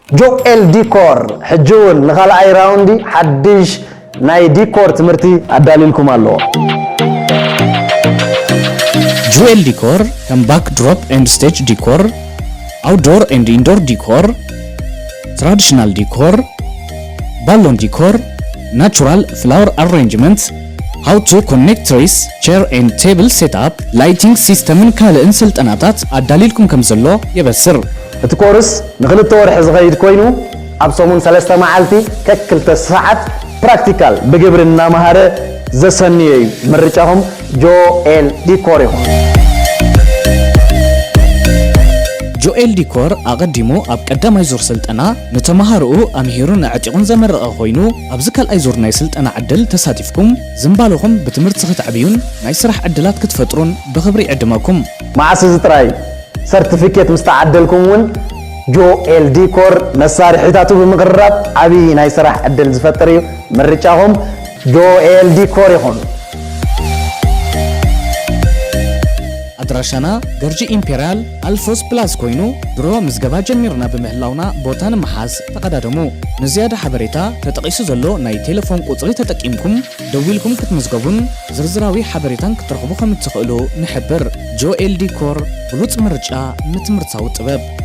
ጆኤል ዲኮር ሕጂ እውን ንኻልኣይ ራውንዲ ሓድሽ ናይ ዲኮር ትምህርቲ ኣዳልዩልኩም ኣሎ። ጆኤል ዲኮር ከም ባክድሮፕ ኤንድ ስቴጅ ዲኮር፣ outdoor and indoor decor፣ traditional decor፣ balloon decor፣ natural flower arrangement፣ how to connect trees፣ chair and table setup፣ lighting system ን ካልእን ስልጠናታት ኣዳልዩልኩም ከም ዘሎ የበስር። እቲ ኮርስ ንኽልተ ወርሒ ዝኸይድ ኮይኑ ኣብ ሰሙን ሰለስተ መዓልቲ ከክልተ ሰዓት ፕራክቲካል ብግብሪ እናመሃረ ዘሰንዮ እዩ። ምርጫኹም ጆኤል ዲኮር ይኹን። ጆኤል ዲኮር ኣቐዲሙ ኣብ ቀዳማይ ዙር ስልጠና ንተመሃሮኡ ኣምሂሩን ኣዕጢቑን ዘመረቐ ኮይኑ ኣብዚ ካልኣይ ዙር ናይ ስልጠና ዕድል ተሳቲፍኩም ዝንባለኹም ብትምህርቲ ክተዕብዩን ናይ ስራሕ ዕድላት ክትፈጥሩን ብኽብሪ ይዕድመኩም። መዓስ እዚ ጥራይ ሰርቲፊኬት ምስ ተዓደልኩም እውን ጆኤል ዲኮር መሳርሒታቱ ብምቕራብ ዓብዪ ናይ ስራሕ ዕድል ዝፈጥር እዩ። ምርጫኹም ጆኤል ዲኮር ይኹን። ኣድራሻና ገርጂ ኢምፔርያል ኣልፎስ ፕላስ ኮይኑ ድሮ ምዝገባ ጀሚርና ብምህላውና ቦታ ንምሓዝ ተቐዳደሙ። ንዝያዳ ሓበሬታ ተጠቒሱ ዘሎ ናይ ቴሌፎን ቁጽሪ ተጠቂምኩም ደዊልኩም ክትምዝገቡን ዝርዝራዊ ሓበሬታን ክትረኽቡ ከም እትኽእሉ ንሕብር። ጆኤል ዲኮር ብሉጽ ምርጫ ንትምህርታዊ ጥበብ።